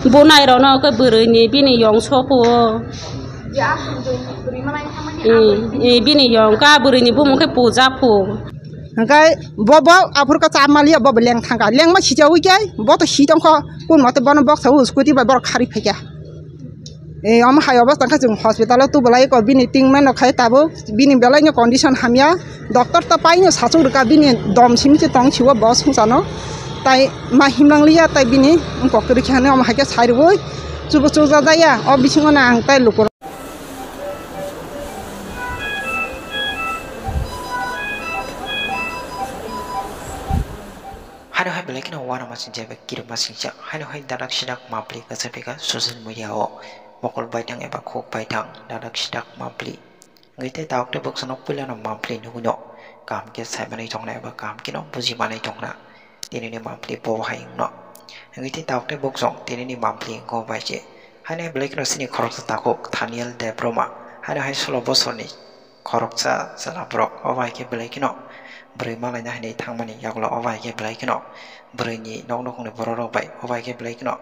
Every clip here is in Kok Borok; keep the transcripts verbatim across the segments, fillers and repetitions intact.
Bo nairokno khe bwrwini bini yong sopo. Ya, bwrwi malai thamani. Eh, eh, bini yong ka bwrwini bumung khe puja phu. Hingkai bo, bo aphur ka cha maliya, bo, bo leng thangka. Lengma sijawi khe, bo to si tongkho. Kun mote bono boksa u scooty bai borok khari phaikha. Eh, omo hai obostha khe chwng hospital o tubulai ko, bini tingmano khai tabuk, bini belai no condition hamya. Doctor ta paino sachuk rwkha, bini dom simi se tong siwo bo sungsano. Tai ma himnang liya, tai bini wngkok kwrwi khe hwnwi omo hai khe sai rwui chubu chukjak jaya. O bisingo no ang tai lukurok. Haino hai belai kheno uanama sinjak bai kirima singjak. Haino hai dadak sidak mapli kachaphika social media o mokol baithang eba khuk baithang dadak sidak mapli. Wngwi tei tabuk tei bwskango puilano mapli nugwino kaham khe saimanwi tongna eba kaham kheno bujimanwi tongna tinini mapli bo hai wngno. Wngwi tei tabuk tei bwskango tinini mapli wngkha bai se. Haino hai belai kheno chini khoroksa takhuk Thaniel Debbarma, haino hai solo bosorni khoroksa chwla borok, obo hai khe belai kheno bwrwi malaina hinwi thangmani yagulo, obo hai khe belai kheno bwrwini nok nukhungni borok rok bai, obo hai khe belai kheno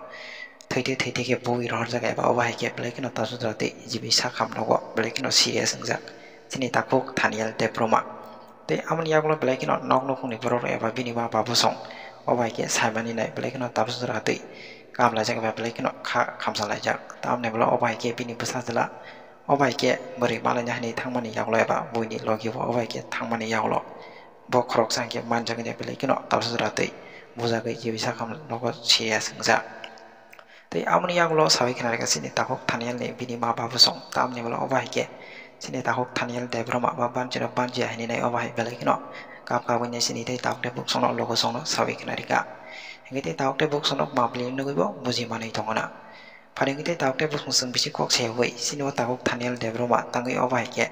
thwitwi thwitwi khe bui rohorjak eba obo hai khe belai kheno tabswk jora twi G B sakham nogo belai kheno serious wngjak chini takhuk Thaniel Debbarma. Tei aboni yagulo belai kheno nok nukhungni borok rok eba bini ma babosong obo hai khe saimani nai belai kheno tabswk jora twi kamlaijak eba belai kheno kha khamsa laijak. Tamni ulo obo hai khe bini bwsa chwla obo hai khe bwrwi malaina hinwi thangmani yagulo eba buini logi bo obo hai khe thangmani yagulo bo khoroksa hwnkhe manjak wngya belai kheno tabswk jora twi bujagwi G B sakham nogo serious wngjak. Tei aboni yagulo sawi khna rwkha chini takhuk Thaniel ni bini ma babosong tamni ulo obo hai khe chini takhuk Thaniel Debbarma ba banchino banchiya hinwi nai obo hai belai kheno kap kap wngya chini tei takhuk tei bwskango logo songno sawi khna rwkha. Hingkhe tei takhuk tei bwskango mapli nugwi bo buji manwi tongo na. Phaidi tei takhuk tei bwskango chwng bisi kok saiwi chini o takhuk Thaniel Debbarma tangwi obo hai khe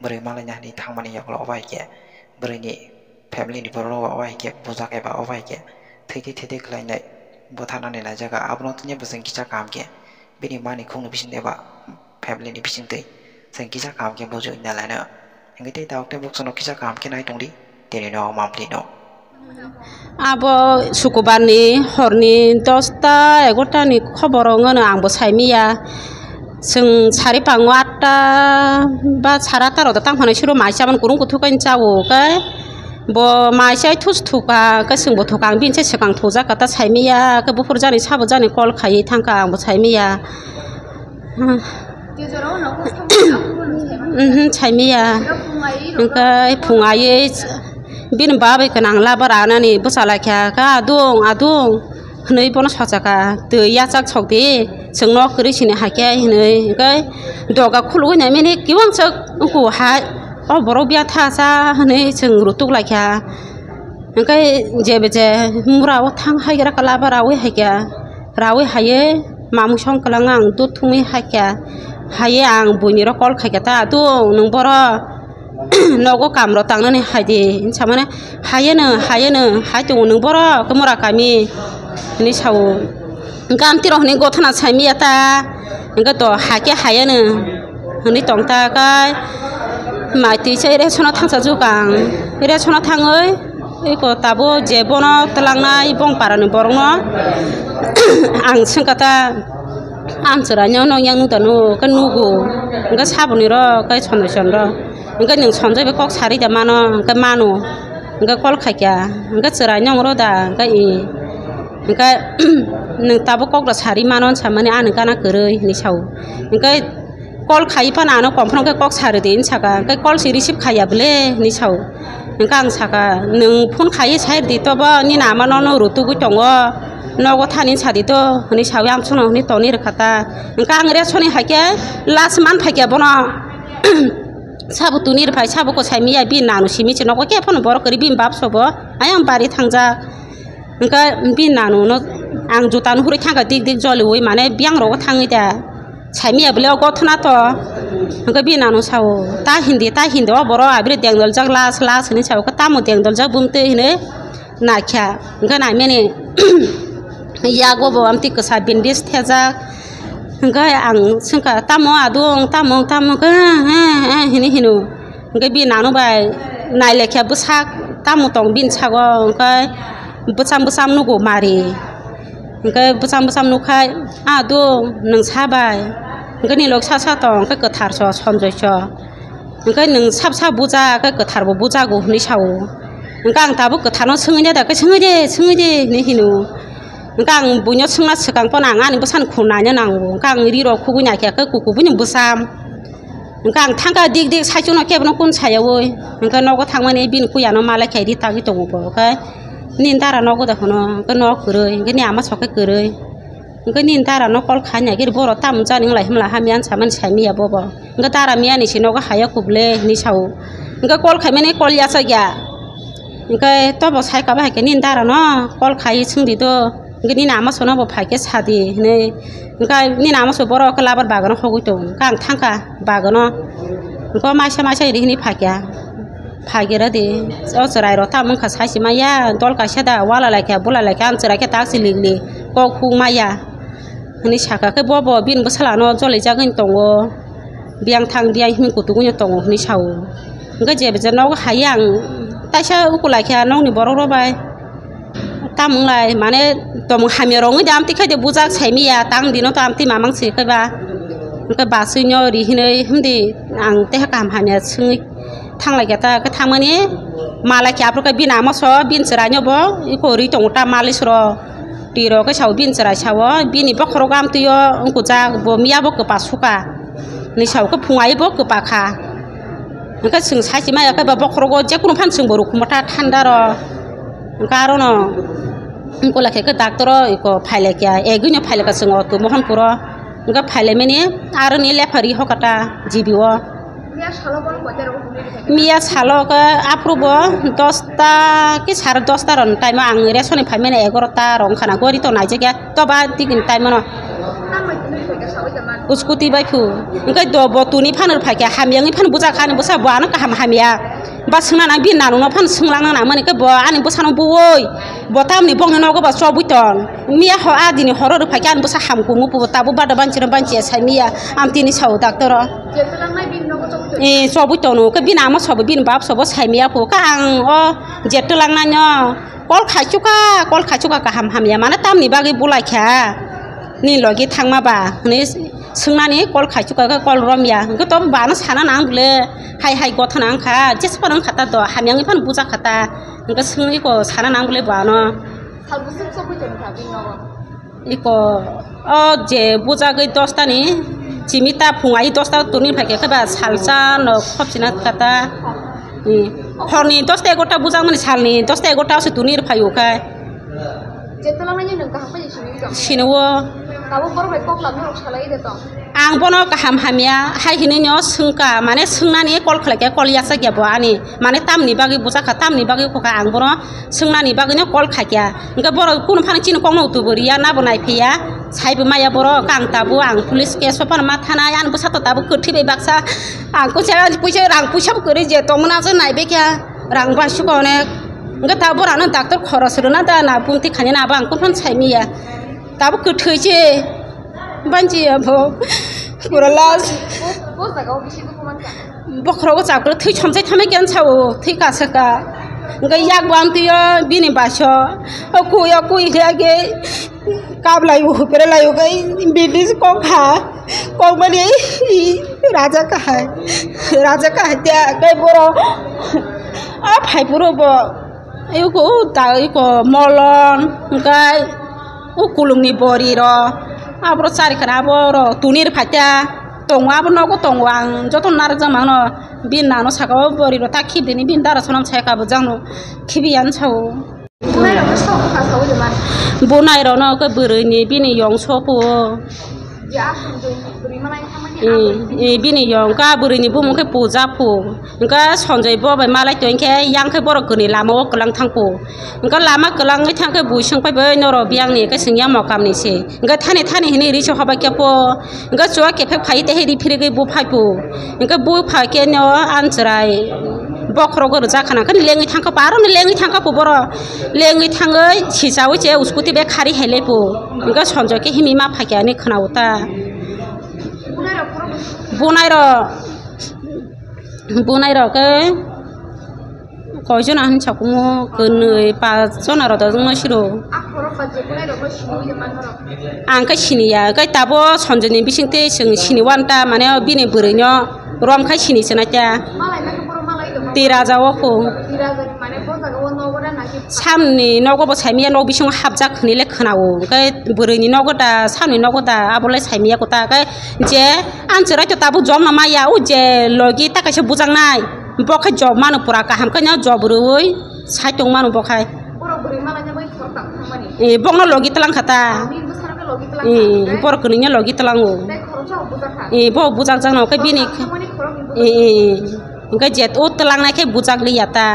bwrwi malaina hinwi thangmani yagulo obo hai khe bwrwini family ni borok rok obo hai khe bujak eba obo hai khe thwitwi thwitwi khlainai bwtharnani naijaga. Abono tini bo chwng kisa kaham khe bini mani khungni bisingtwi eba family ni bisingtwi chwng kisa kaham khe bujui na laino. Hingkhe tei takhuk tei bwskango kisa kaham khe nai tongdi tini no mapli no. Abo sukubar ni hor ni dosta egarota ni khobor wngo no ang bo sai manya. Chwng sari pango atta ba sara atta rok da tang phano siro mai chamani kurung kuthuk ani chao khe bo mai chai thus thuka khe chwng bo thuka ang bini se swkang thujak khe ta sai manya khe buphur jani sabo jani call khaiwi thangkha ang bo sai manya. Mhm, sai manya. Hingkhe phung aiwi bini babai khe nang laba ranani bwsa laikha khe adung adung. Hwnwi bono sochakha, "Twi yachak sok di, chwng nok kwrwi sini hai khe," hwnwi. Hwnkhe doga khulugwi naimani kiwang chwk wngkhu hai, "O borok biyang tha sa," hwnwi chwng rutuk laikha. Hwnkhe jebe je mura o thang hai gra kala ba raui hai khe, raui haiye mamung song kwlangno ang dut thumwi hai khe, haiye ang buini rok call khai khe ta, "Adung nwng boro?" Nogo kamro tangnani hai di hinwi samani, "Hayeno, hayeno, hai tongo nwng borok khe mura kami," hinwi sao. Hwnkhe amtwirok hinwi gothana saimanya ta, hwnkhe to hai khe hayeno hinwi tong ta khe mai twi se resono thangsa jukang, resono thangwi eko tabuk je bono twlangnai bong parani borokno ang swngkha ta, "Amchwraino nokni yang nukda nuk khe nugo, hwnkhe saboni rok khe sonoi chondro." Hwnkhe nwng Sonjoi bai kok sari da mano, hwnkhe mano. Hwnkhe call khaikha, hwnkhe chwrai nw wngo da, hwnkhe i. Hwnkhe nwng tabuk kok da sari mano hinwi samani, ani gana kwrwi hinwi sao. Hwnkhe call khaiwi phano ano confirm khe kok sari di hinwi saka, hwnkhe call se receive khaiya bwle hinwi sao. Hwnkhe ang saka, nwng phone khaiwi sai rwdi tobo nini ama nono rutugwi tongo, nogo thani sadi to hinwi sawi ang chwngno hinwi tongni rwkha ta. Hwnkhe ang resoni hai khe last man phaikha bono. Sabo tuni rwphai, sabo ko sai manya, bini nanu simi se nogo khe phano borok kwrwi bini bap sobo ayang bari thangjak. Hwnkhe bini nanu no ang juta nuhurwi thangkha dik dik joliui, mane biyang rogo thangwi da. Sai manya bwle o gothona to. Hwnkhe bini nanu sao, "Ta hindi, ta hindi, o borok abire dengdoljak las las," hinwi sao, khe tamo dengdoljak bumtwi hinwi. Naikha, hwnkhe naimani yago bo amtwi kwsa bandage thepjak. Hwnkhe ang swngkha, "Tamo adung, tamo, tamo?" Khe, "He, he," hinwi hino. Hwnkhe bini nanu bai nailaikha bwsak tamo tong bini sago, hwnkhe bwcham bwcham nugo mari. Hwnkhe bwcham bwcham nukhai, "A do, nwng sa bai?" Hwnkhe nini lok sa sa tong, hwnkhe kwthar so, Sonjoi so. Hwnkhe, "Nwng sab sa buja, hwnkhe kwthar bo bujago," hwnwi sao. Hwnkhe ang tabuk kwtharno swngwi nai da, "Khe swngwi de, swngwi de," hwnwi hino. Hwnkhe ang buino swngna swkang phano ang ani bwsani khun naina nango. Hwnkhe ang rirok khugui naikhe, hwnkhe kuku buino bwcham. Hwnkhe ang thangkha dik dik saichungno kebono kun sayaui. Hwnkhe nogo thangmani bini kuyano malai khe ri tangwi tongo bo. Hwnkhe nini dara nogo da hwno, hwnkhe nok kwrwi, hwnkhe nini ama sok khe kwrwi. Hwnkhe nini dara no call khai naikhe borok tamo jani wng lai himla hamya wng samani saimanya bobo. Hwnkhe dara miyani se nogo haya kubule hinwi sao. Hwnkhe call khaimani call yachak ya. Hwnkhe tobo sai kha bai hai khe nini dara no call khai swngdi do. Hwnkhe nini ama songno bo phaikhe sadi hinwi. Hwnkhe nini ama song borok khe labar bagano hogwi tongo. Hwnkhe ang thangkha bagano. Hwnkhe maisa maisa ri hinwi phaikha. Phaikhe rwdi. O chwrairok tamo wngkha saisi maya. Dol kaisa da wala laikha bula laikha ang chwraikhe tak si likli. Kok huk maya. Hinwi sakha khe bobo bini bwsalano jolijagwi tongo. Biyang thang biyang himwi kutugwino tongo hinwi sao. Hwnkhe je je nogo hai ang taisa ukulai khe nokni borok rok bai. Tamo wng lai, mane, tongmung hamya rok wngwi de amtwi khai de bujak saimanya, tang dino to amtwi mamang se khai ba. Hwnkhe baswino ri hinwi himdi ang teha kaham hamya swngwi thang lai khe ta, khe thangmani malai khe aphuru khe bini ama so, bini chwraino bo iko ri tongo ta malis rok. Twi rok khe sao bini chwrai sao, bini bokhorok amtwio wngkujak, bo miya bo kwpa suka. Hinwi sao khe phung ai bo kwpa kha. Hwnkhe chwng saisi maya khe ba bokhorogo je kunu phano chwng bo rukhumo ta thanda rw. Hwnkhe arono wngkula khe khe doctor o eko phailaikha, egwino phailaikha chwng o tu Mohanpuro. Hwnkhe phailaimani aroni lephari hokha ta G B o. Miya salo khe aphuru bo dosta khe sare dosta roni time o ang ration ni phaimani egarota rok wngkha na gori to naijak ya. Toba tini time no. Scooty bai phu. Hwnkhe do bo tuni phano phaikha, hamya wngwi phano bujak kha ani bwsa, bo ano kaham hamya. Ba swngna nang bini nanungno phano swnglang nang nangmani khe bo ani bwsano buoi. Bo tamni bongni nogo ba chobwi tong. Miya ho a dini horo rw phaikha ani bwsa hamkukmu bo tabuk bada banchino banchiya saimanya. Amtwini sao doctor o. Eh, chobwi tongno khe bini ama sobo bini bap sobo saimanya phu khe ang o je twlangnai no. Call khaichukha, call khaichukha kaham hamya, mane tamni bagwi bulaikha, nini logi thangma ba, hwnwi swngnani call khaichukha khe call romya, hwnkhe to bano sana nang bole, hai hai gotha nang kha, jesa phano wngkha ta do, hamya wngwi phano bujakha ta, hwnkhe swngwi ko sana nang bole bo ano. Sal bwswk chobwi tongkha bini nogo? Iko, o je bujagwi dosta ni, chimi ta phung ai dosta tuni phaikhe khe ba salsa no khopsina kata. Hmm. Horni dosta egarota bujakmani salni dosta egarota se tuni phaio khai. Je twlangnai nwng kaham pai sini tong? Sini o. Tabuk borok bai kok lamna rok salai de tong? Ang bono kaham hamya hai hinwi no swngkha, mane swngnani call khlaikhe call yachakya bo ani, mane tamni bagwi bujakha, tamni bagwi khokha ang bono swngnani bagwino call khaikha. Hwnkhe borok kunu phano chini kokno tuburiya, nabo naiphiya, saibo maya borok, ang tabuk ang police case o phano ma thanai, ani bwsa to tabuk kwthwi bai baksa. Ang kuchuk ani puisa, rang puisa bo kwrwi je tongmani aswk naibaikha, rang bai suka onek. Hwnkhe tabuk borok ano doctor khoros rwna da, na bumtwi khainani abo ang kunu phano saimanya. Tabuk kwthwi se banchi abo pura last. Bo, bo jaga o bisi dukhu mankha. Bokhorogo chaklo thwi somsai thamai khe sao, thwi kasa ka. Hwnkhe yak bo amtwio bini baso. O kui, o kui hwnkhe kablai bo hupre lai hwnkhe bini kok ha. Kok mani raja kahai. Raja kahai te kai boro. A phai phuru bo. Ayuko o ta iko molon, hwnkhe o kulumni bori rok, aboro chari khana aboro tunir phaikha tongo, abo nogo tongo, ang joto narwkjak mano, bini nano saka o bori rok ta khibini bini dara sonam saika bo jangno khibiya sao. Bunai rokno sok bwkha saui rwmani. Bunai rokno khe bwrwini bini yong sopo. Ya, bwrwi manai thamani. Eh, eh, bini yong ka bwrwini bumung khe puja phu. Hwnkhe Sonjoi bo bai malai tong khe, yang khe borok kwnwi lama o kwlang thang phu. Hwnkhe lama kwlangwi thang khe bui swng phai bai norok biyang ni khe swngya mokam ni se. Hwnkhe thani thani hinwi ri se hobai khe pho. Hwnkhe chuwa kephek phai tei ri phirigwi bu phai phu. Hwnkhe bu phai khe no an chwrai bokhorogo rwjak khana khe lengwi thang kha phu, aro no lengwi thang kha phu borok. Lengwi thangwi sichawi che scooty bai khari hai lai phu. Hwnkhe Sonjoi khe himwi ma phai khe ani khwna o ta. Bunai rok, bunai rok khe Koijon ahini sakumo kwnwi, pas jon aro dojongno siro. Ang khe siniya, khe tabo Sanjay ni bisingtwi chwng sini wanta, mane bini bwrwino rom khai sini chwna kya. Tiraja o kho. Samni nogo bo saimiya, nok bisingo hapjak hwnwi le khwnao. Khe bwrwini nogo da, samni nogo da, abo le saimiya kota. Khe je ang chwrai to tabuk jom no maya, o je logi ta kaisa bujaknai. Bo khe job mano pura kaham khe no job rwui sai tong mano bo khai. Borok bwrwi malaina bai khorok tang thangmani. Eh, bokno logi tlang kha ta. Bini bwsarok khe logi tlang kha. Eh, borok kwnwi no logi tlango. Tei khoroksa bo bujak kha. Eh, bo bujak jakno khe bini. Khorok tang thangmani khorokni bujak. Eh, eh, eh. Hwnkhe je o tlangnai khe bujak liya ta.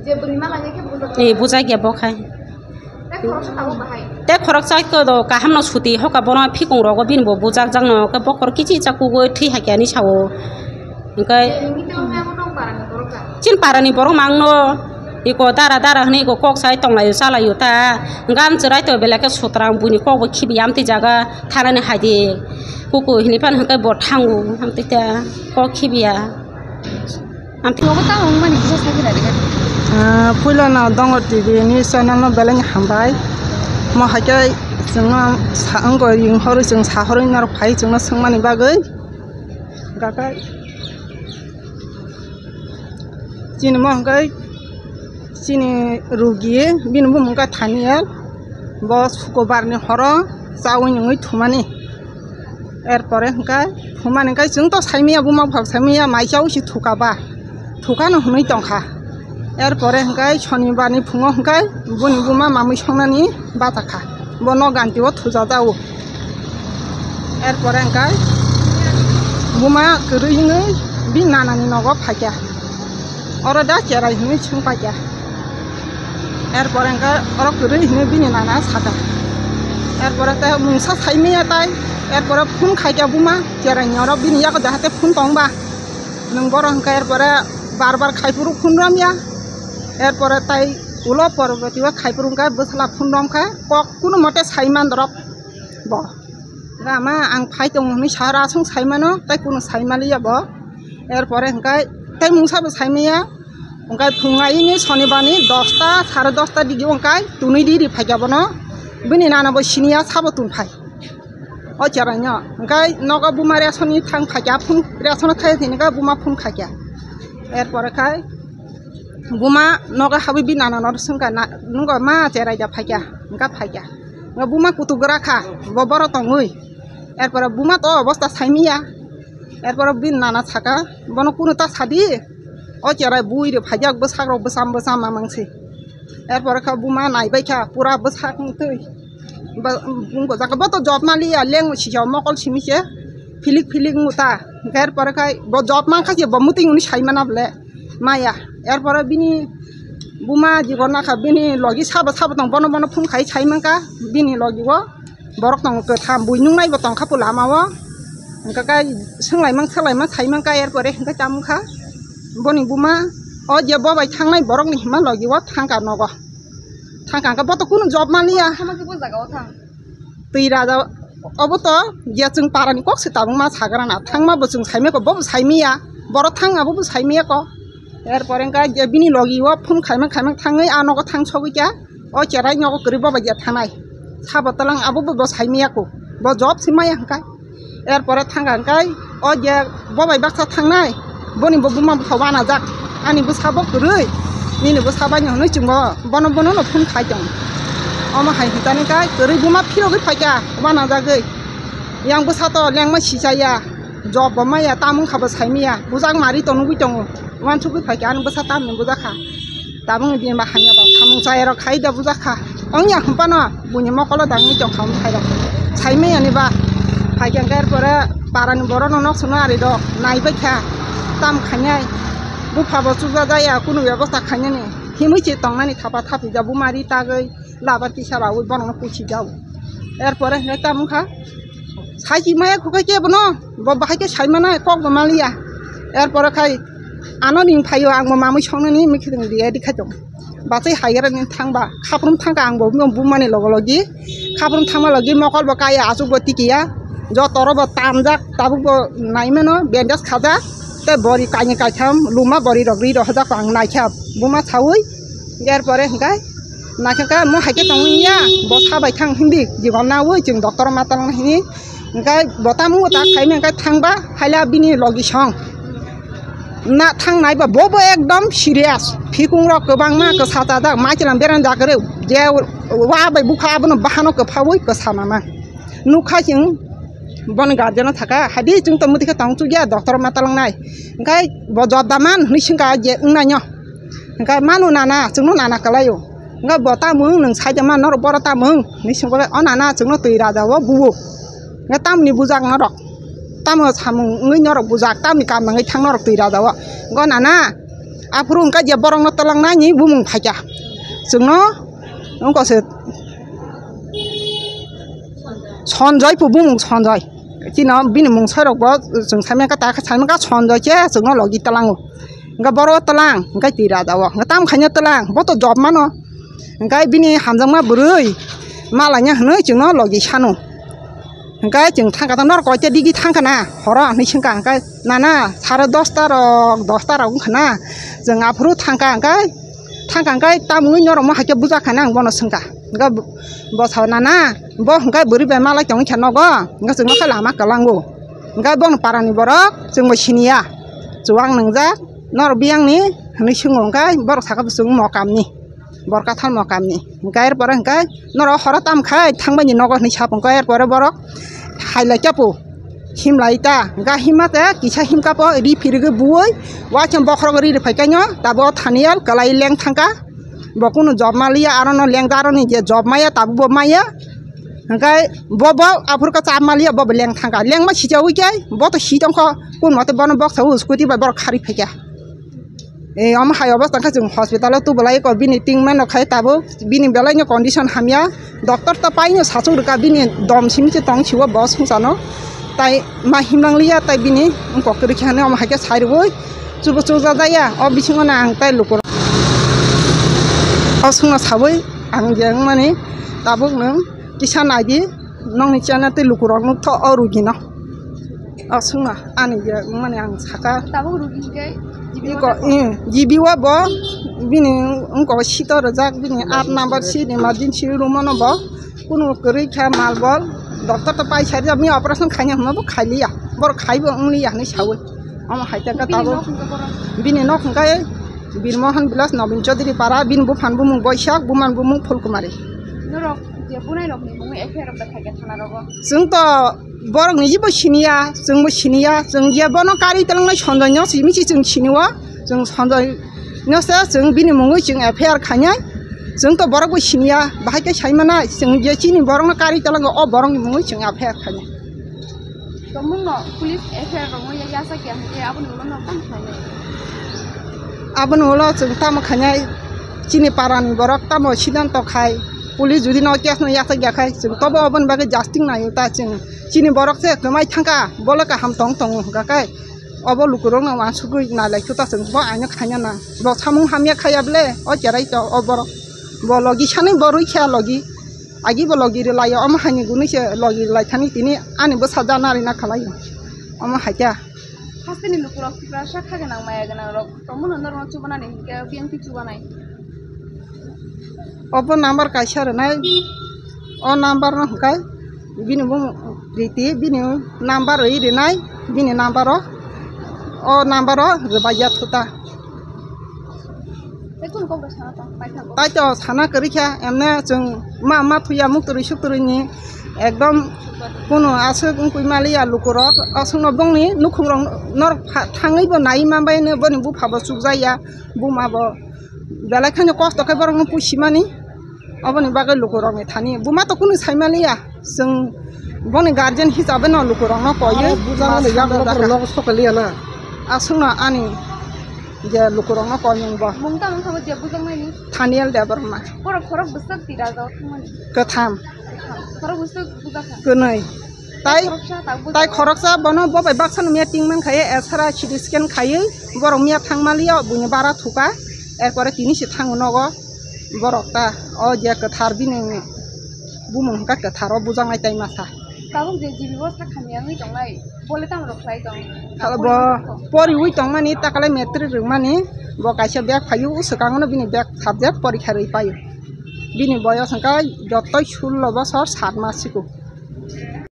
Je bwrwi malaina khe bujak. Eh, bujak ya bo khai. Tei khoroksa tabuk bahai. Tei khoroksa khe do kaham no suti hoka bono phikung rogo bini bo bujak jakno khe bokhor kichi cha kugui thwi hakya ni sao. Hwnkhe. Nini tei ongya bo nong parani borok kha. Chin parani borok mangno iko dara dara hwnwi iko kok sai tonglaio chalaio ta. Hwnkhe ang chwrai to belai khe sutrang buini kok bo khibi amtwi jaga thanani haidi. Kuku hwnwi phano hwnkhe bo thango amtwi ta kok khibiya. Ang nogo tamo wngmani kisa sakhe radi kha. Ah, puila no Dongo T V ni channel no belai ni hambai. Mo hai khe chwngno sa wngkha ring horwi chwng sa horwi norok phai chwngno swngmani bagwi. Gakai. Chini mo hwnkhe chini rugi bini bumung khe Thaniel. Bo Sukubar ni horo chawi nungwi thumani. Er pore hwnkhe thumani hwnkhe chwng to saimaya, buma phal saimaya, mai chawi se thuka ba, thuka no hwnwi tongkha. Er pore hwnkhe Sonibar ni phungo hwnkhe buni buma mamwi songnani bata kha, bo nok ganti o thuja jao. Er pore hwnkhe buma kwrwi wngwi bini nana ni nogo phaikha. Oro da cherai hinwi swng paikha. Er pore hwnkhe oro kwrwi hinwi bini nana sakha. Er pore tei mungsa saimaya tai. Er pore phone khaikha buma cherai ni oro bini yago jahate phone tongba. Nwng borok hwnkhe er pore bar bar khaiphuru phone romya. Er pore tai ulo poroboti o khaiphuru hwnkhe bwsala phone romkha. Kok kunu mote sai mandorok bo. Rama ang phai tongo hinwi sa rasong saimano tei kunu saimaliya bo. Er pore hwnkhe tei mungsa bo saimaya. Hwnkhe phunga ini Sonibar ni dosta, sare dosta digi hwnkhe tunui di ri phaikha bono. Bini nana bo siniya sabo tun phai. O cherai no. Hwnkhe nogo buma ration ni thang phaikha, phone ration thai thini khe buma phone khaikha. Er pore khai buma nogo habwi bini nana no swngkha, na, nungo ma cherai da phaikha, hwnkhe phaikha. Hwnkhe buma kutugra kha, bo borok tongwi. Er pore buma to obosta saimaya. Er pore bini nana saka, bono kunu ta sadi. O cherai bui rok phaijak bwsak rok bwsam bwsam mamang se. Er pore kha buma nai bai kha pura bwsak wng twi. Ba, bung bo jaga bo to job maliya leng sijak mokol simi se. Philik philik wng ta. Er pore khai bo job man kha se bo muting wngwi sai mana ble. Maya. Er pore bini buma jibon na kha bini logi sabo sabo tong bono bono phone khai sai man kha bini logi o. Borok tongo kwtham, bui nungnai bo tongkha po lama o. Hwnkhe kai swnglaimang swlaimang saimang kai, er pore hwnkhe tamo kha. Boni buma o je bo bai thangnai borokni hima logi o thangkha nogo. Thangkha hwnkhe bo to kunu job maliya. Thangma khe bo jaga o thang. Twi raja obo to je chwng parani kok se tabuk ma sagrana. Thangma bo chwng saimaya ko, bo bo saimaya. Borok thang abo bo saimaya ko. Er pore hwnkhe je bini logi o phone khaimang khaimang thangwi a nogo thang sogwi kha. O cherai nogo kwrwi bo bai ya thanai. Sabo talang abo bo, bo saimaya ko. Bo job simaya hwnkhe. Er pore thangkha hwnkhe o je bo bai baksa thangnai. Boni bo buma bupha wanajak. Ani bwsa bo kwrwi. Nini bwsa bai no hwnwi chwng bo bono bono no phone khai tong. Omo hai hwnkhe kai kwrwi buma phirogwi phaikha wanajagwi. Yang bwsa to lengma sichaya. Job bo maya, tamung kha bo saimaya, bujak mari tonugwi tongo. Wansugwi phaikha, ani bwsa tamni bujak kha. Tabukni bini ba hamya ba samung chaya rok khai da bujak kha. Ongya hwnphano buini mokolo dangwi tongkha omo hai rok. Saimaya ni ba phaikha hwnkhe, er pore parani borok no nok songno ari rok naibai kha. Tam khainai bupha bo chukjak jaya, kunu bebosta khainani. Himwi se tongnani thapa thapi ja buma ri tagwi. Labar kisa raui bono no pusi jao. Er pore hwnkhe tamo kha. Sai si maya khukai khe bono. Bo bahai khe sai mana kok bo maliya. Er pore khai ano ning phaio ang bo mamui song nani mikhe ring riya di khai tong. Bachai hai era ni thang ba. Khaprum thang ka ang bo bumani logo logi. Khaprum thang ma logi mokol bo kaya asuk bo tikiya. Joto ro bo tamjak tabuk bo nai mano bendas khajak. Bori kaini kaitham luma bori rok ri rohorjak ang naikha buma sawi. Erpore hwnkhe naikha khe mo haikhe tongwi ya bo sabai thang hindi jibon nawi chwng doctor ma tong hini. Hwnkhe bo tamo ta khaimani hwnkhe thangba haila bini logi song. Na thangnai ba bo bo ekdom serious. Phikung rok kwbangma kwsa chajak maichwlam berajak rw je wa bai bukha abono bahano kwphawi kwsa mama. Nukha chwng boni guardian o thaka hadi chwng tongmwtwi khe tong chukya doctor ma talangnai. Hwnkhe bo job da man hwnwi swngkha je wngnaino. Hwnkhe manu nana chwngno nana kwlaio. Hwnkhe bo tamung nwng saida man norok boro tamung hwnwi swngkha o nana chwngno twi raja o buo. Hwnkhe tamni bujak norok. Tamo samung wngwi norok bujak, tamni kam nangwi thang norok twi raja o. Go nana, aphuru wngkha je borokno twlangnani bumung phaikha. Chwngno wngkha se Sonjoy pu bumung Sonjoy. Chini bini mung soirok bo chwng saimaka ta khe saimaka Sonjoy che chwngno logi tlango. Hwnkhe boro tlang, hwnkhe twi raja o. Hwnkhe tam khaino tlang, bo to job mano. Hwnkhe bini hamjakma bwrwi malaina hwnwi chwngno logi sano. Hwnkhe chwng thangkha ta norok koita digi thangkha na horo hinwi swngkha hwnkhe nana sare dosta rok dosta rok wngkha na chwng aphuru thangkha hwnkhe thangkha hwnkhe tamungwi norok mo haikhe bujakha na ang bono swngkha hwnkhe bo sao nana bo hwnkhe bwrwi bai malai tongwi kha nogo hwnkhe chwngno khe lama kwlango hwnkhe bono parani borok chwngbo siniya chuwang nwngjak norok biyangni hinwi swngo hwnkhe borok sakha bo chwng mokamni. Borkathal mokamni hwnkhe er pore hwnkhe norok horo tam khai thangbaini nogo hinwi sap hwnkhe er pore borok hailai khe po himlai ta hwnkhe himma te kisa himkha po ri phirigwi buwi waisang bokhorok ri rwphai khaino tabuk o thanial kwlai leng thangkha bo kunu job maliya aro no lengda aro ni je job maya tabuk bo maya hwnkhe bo bo aphuru khe chap maliya bo bo leng thangkha lengma sichawi khe bo to si tongkho kun mate bono boksa o scooty bai borok kharwi phaikha. E, omo hai obostha khe chwng hospital o tubulai ko bini tingmano khai tabuk bini belai no condition hamya doctor ta paino sachuk rwkha bini dom simi se tong siwo bo sungsano tai ma himnang liya tai bini wngkok kwrwi khe hinwi omo hai khe sai rwui chubu chukjak ya o bisingo no ang tai lukurok o sungno saui ang je wngmani tabuk nwng kisa naidi nokni chana tei lukurok nukthok o rugino. O sungno ani je wngmani ang saka. Tabuk rugi hwnkhe G B o Iko, tabuk? Ih, G B o bo bini wngko sito rwjak bini aat number seat emergency room o no bo kunu kwrwi kha mal bol doctor to pai sari bini operation khaina hwnma bo khailiya borok khaibo wngliya hinwi saui omo hai tangka Bini tabuk nok hwnkhe boro? Bini nok hwnkhe Birmohan Bilas Nobin Chaudhary para bini buphan bumung Boisak buman bumung Phulkumari. Norok je bunai rokni mungwi F I R rok bai khaikha thana rogo? Chwng to Borok ni jibo siniya, chwngbo siniya, chwng je bono karwi twlangnai Sanjoy no simi se chwng siniwo, chwng Sanjoy no se chwng bini mungwi chwng F I R khainai, chwng to borok bo siniya, bahai khe sai manai, chwng je chini borok no karwi twlango o borok ni mungwi chwng F I R khainai. Tongmung no police F I R rogwi ya yasa kya hwnkhe aboni ulo no tamo khainai. Aboni ulo chwng tamo khainai, chini para ni borok tamo sidanto khai, police judi no case no yasa kya khai, chwng tobo oboni bagwi jasting naio ta chwng. Chini borok se kwmai thangkha, bole kaham tong tongo hwnkha khe, obo lukurokno uansugwi nailai khe ta chwng bo aino khaina nang. Bo samung hamya khaya bole, o cherai to o borok. Bo logi sanwi bo rwi kha logi. Agi bo logi rwlaio, omo haini gunui se logi rwlai thani tini ani bwsa jana rina khalaio. Omo hai kha. Hasteni lukurok Tiprasa kha gwnang maya gwnang rok tongmano norokno chubanani hinkhe biyangtwi chubanai. Obo number kaisa rwnai, o number no hwnkhe bini bumung riti bini number rwi rwnai, bini number o, o number o rwbaiya thuta. Tei kunu kok bai sana tong, paithago. Tai to sana kwrwi kha, emne chwng ma, ma thuya muk twrwi suk twrwi ni ekdom kunu aswk wngwi maliya lukurok, aswkno bongni nukhungrok norok pha-, thangwi bo naiwi manbai no boni bupha bo chukjakya, buma bo belai kheno kosto khe borokno pusimani, oboni bagwi lukurokni thani buma to kunu saimaliya. Chwng boni guardian hisabe no lukurokno koiwi Aro bujang ma no yak sana no jakha. Borok nogo sokaliya na. Aswkno ani je lukurokno koimung bo. Mung tamo khe bo je bujaknai ni? Thaniel Debbarma. Borok khorok bwswk tira jao thangmani? Kwtham. Khorok bwswk bujakha? Kwnwi. Tai, Khoroksa tabuk tai bujakha. Khoroksa bono bo bai baksa no miya ting man khai, esara C T scan khaiwi borok miya thangmaliya buini bara thuka. Erpore tini se thango nogo borok ta. O je kwthar bini bumung hwnkha kwthar o bujaknai tai masa. Tabuk je G B bo sak hamya wngwi tongnai, bole tamo rok khlai tong? Salo bo poriwi tongmani, takalai matric rwngmani, bo kaisa bag phaio, swkangono bini bag subject porikha rwi paio. Bini boyos hwnkha jottoi sullo bosor sat mas siko.